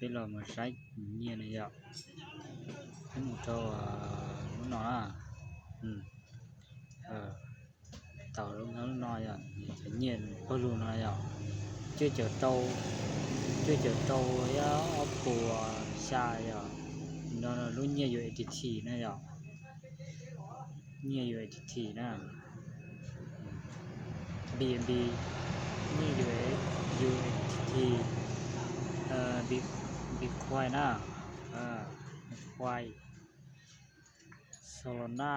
Bây giờ mà sách nhiều này ạ. Thấy một trâu, à, nó nói à. Ừ. Ờ. Tàu lông nó nói à. Thì thấy nhiều có luôn nói à. Chưa chở trâu, chưa chở trâu á, ốc của xa à. Nó là lúc nhiều rồi thì thì này à. New U S D T ນະ B N B New U S D T ເອີ ບິດຄວາຍນະ ເອີ ບິດຄວາຍ Solana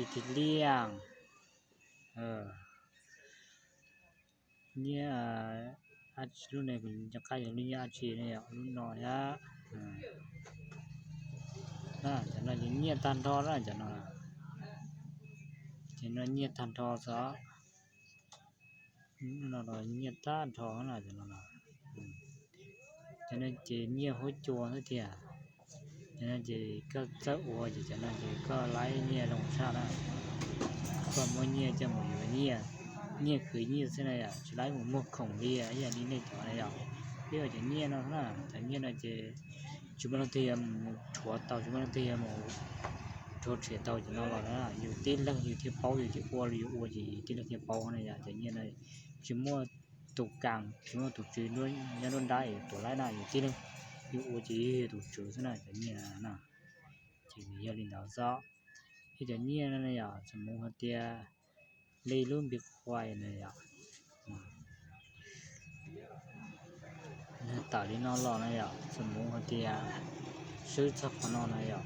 Ethereum ເອີ New U S D T ລຸ້ນນີ້ເພິ່ນຈະຂາຍ New U S D T ນີ້ລຸ້ນນ້ອຍອະ ນະ ຈະນ້ອຍ New U S D T ນະ ຈະນ້ອຍ ຈະນ້ອຍ New U S D T ຊະ ນະ New U S D T ນະ ຈະນ້ອຍ ຈະນ້ອຍ New U S D T ຫົວຈົວ ເທື່ອ ຈະນ້ອຍ ຈະກໍຈະອວຍ ຈະນ້ອຍ ຈະກໍໄລ່ New U S D T ລົງຊານະ ກໍບໍ່ New U S D T ຈະບໍ່ຢູ່ New U S D T ຄື New U S D T ຊະນະ ຈະໄລ່ໝູ່ມຸກຂອງເລຍ ອາຍານີ້ New U S D T ນະ ເປັນວ່າຈະ New U S D T ເນາະ ນະ ຈະ New U S D T ນະ ຈະ ຈຸມະນະເທີຍມ ຖົວເຕົາ ຈຸມະນະເທີຍມ ຖົວເຖຍເຕົາ ຈະນອນລອນນະ ຢູ່ຕິເລິກ ຢູ່ທີ່ເປົາ ຢູ່ທີ່ອົວ ຢູ່ອົວ ຢູ່ຕິເລິກທີ່ເປົາ ນະ ຈະ New U S D T ນະ ຈະມົວ ຕູກາງ ຊິມາຕູກຈື່ດ້ວຍ ຍາດ້ວນໄດ້ ໂຕໄລ່ໜ້າຢູ່ທີ່ໜຶ່ງ ຢູ່ອູຈີ ຕູກຈື່ຊະນະ ຈະເນຍນະ ຈະມີຍາລິນດາວຊະ ເຮັດຈະເນຍນະ ຍາ ສະໝູຫະເຕຍ ເລລຸນບິຄວາຍນະ ຍາ ນະຕາລີນອລອນະ ຍາ ສະໝູຫະເຕຍ ຊືຊອກຂະນອນນະ ຍາ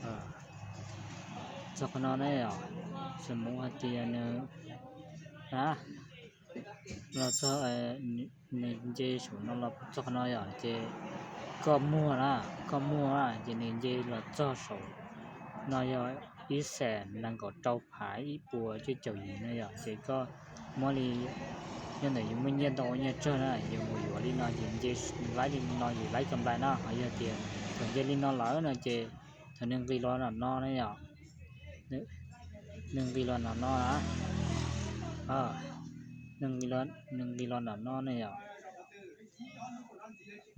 ເອີ ຊອກຂະນອນນະ ຍາ ສະໝູຫະເຕຍ ນະ ນະ ລາວຊອກ ເອີ ເນ ເນເຈໂສນອນລາວຊອກຂະນ້ອຍ ເຈ ກໍມົວລະ ກໍມົວລະ ເຈ ເນເຈລາວຊອກໂສນອນຍອ ອີແສນ ນາງກໍເຕົາຜາ ອີປົວ ເຈເຈົ້າຍິງນະ ເຈ ກໍມົວລີ ຍາມໃດຢູ່ມື້ຍຽດຕອນຍາເຈີນະ ຢູ່ຢູ່ລີນອນ ເຈ ເນເຈໄລ່ລີນອນ ຢູ່ໄລ່ກຳໄລນະ ເຮົາເຍາະເຈ ເຂົາເຈລີນອນລາວນະ ເຈ ເທົ່າໜຶ່ງກິໂລນະ ນອນນະ ໜຶ່ງ ໜຶ່ງກິໂລນະ ນອນນະ ເອີ ໜຶ່ງກິໂລ ໜຶ່ງກິໂລນະ ນອນນະ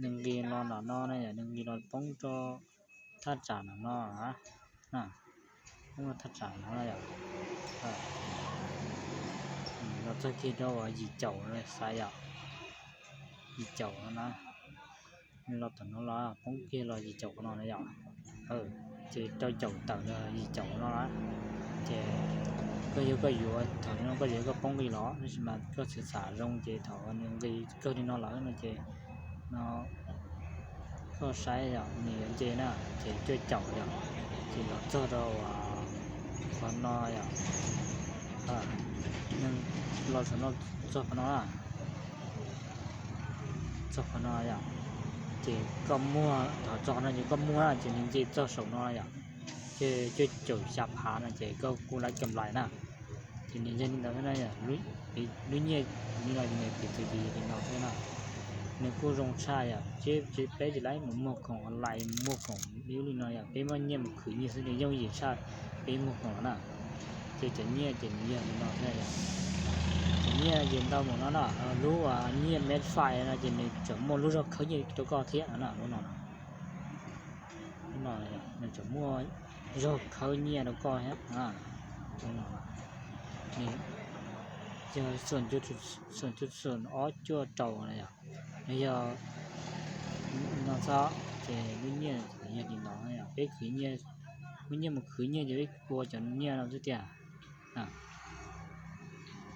ໜຶ່ງກິໂລນະ ນອນນະ ໜຶ່ງກິໂລ ປົງໂຕ ທາດຈານນະ ນອນນະ ນະ ໂອ້ ທາດຈານນະ ເອີ ເຮົາຈະຄິດວ່າ ຢີເຈົ້າເລີຍ ສາຍ ຢີເຈົ້ານະ ລອດຖະໜົນລະ ປົງກີລະ ຢີເຈົ້ານອນລະ ເອີ ເຈເຈົ້າເຈົ້າເຕີລະ ຢີເຈົ້ານອນລະ ເຈ ກໍຢູ່ ກໍຢູ່ຖະໜົນ ກໍຢູ່ ກໍປົງກີລະ ນີ້ຊິມາ ກໍສຶກສາລົງ ເຈເຖົ້າໜຶ່ງກີ ກໍດີນອນລະ ເນາະ ເຈ ເນາະ ກໍໃຊ້ລະ ນີ້ເຈນະ ເຈເຈົ້າເຈົ້າລະ ເຈລະ ຈອດລະ ວ່າ ຄວັນນອຍ ເອີ ໜຶ່ງ ລອດຖະໜົນ ຈອດຄວັນນອຍ ຈອກຂະນ້ອຍ ເຈກໍມົວ ເຂົາຈອກຂະນ້ອຍ ເຈກໍມົວ ເຈນີ້ເຈຈອກສອງນ້ອຍ ເຈ ເຈເຈົ້າຊາພານະ ເຈກໍກູ້ໄດ້ກຳໄລນະ ເຈນີ້ເຈນີ້ຕອນນັ້ນ ລຸຍ ລຸຍເຍ ນີ້ລະຢູ່ໃນປີທີວີນີ້ເນາະ ເນາະ ໃນກູລົງຊາຍ ເຈ ເຈເປເຈໄລໝົກຂອງອອນລາຍ ໝົກຂອງ New Zealand ເນາະ ເປັນວ່າເນຍມັນຄືເນຍ ເຊິ່ງເນຍຍັງເຢັນຊາເປັນໝົກຂອງນະ ເຈຈະເນຍ ເຈເນຍເນາະ ເນຍຈະເນຍເຢັນເຕົາໝົກເນາະ ເນາະ ເອີ ຮູ້ວ່າເນຍແມັດໄຟນະ ເຈເນຍຈະໝົດ ຮູ້ວ່າເຂົາເນຍໂຕກໍເທຍນະ ເນາະ ເນາະ ເນາະ ເນາະ ຈະໝົດ ເຂົາເນຍໂຕກໍເທຍ ອາ ເນາະ ນີ້ ຈະ ສູນຈຸດ ສູນຈຸດສູນ ອໍ ຈົວໂຕນະ ຍາ ຍາ ນອນຊະ ເຈ ເນຍ ເນຍ ເນຍ ເປັນຄືເນຍ ເນຍ ມັນຄືເນຍ ຈະໄປກົວຈະເນຍ ເນາະ ເນຍ ນະ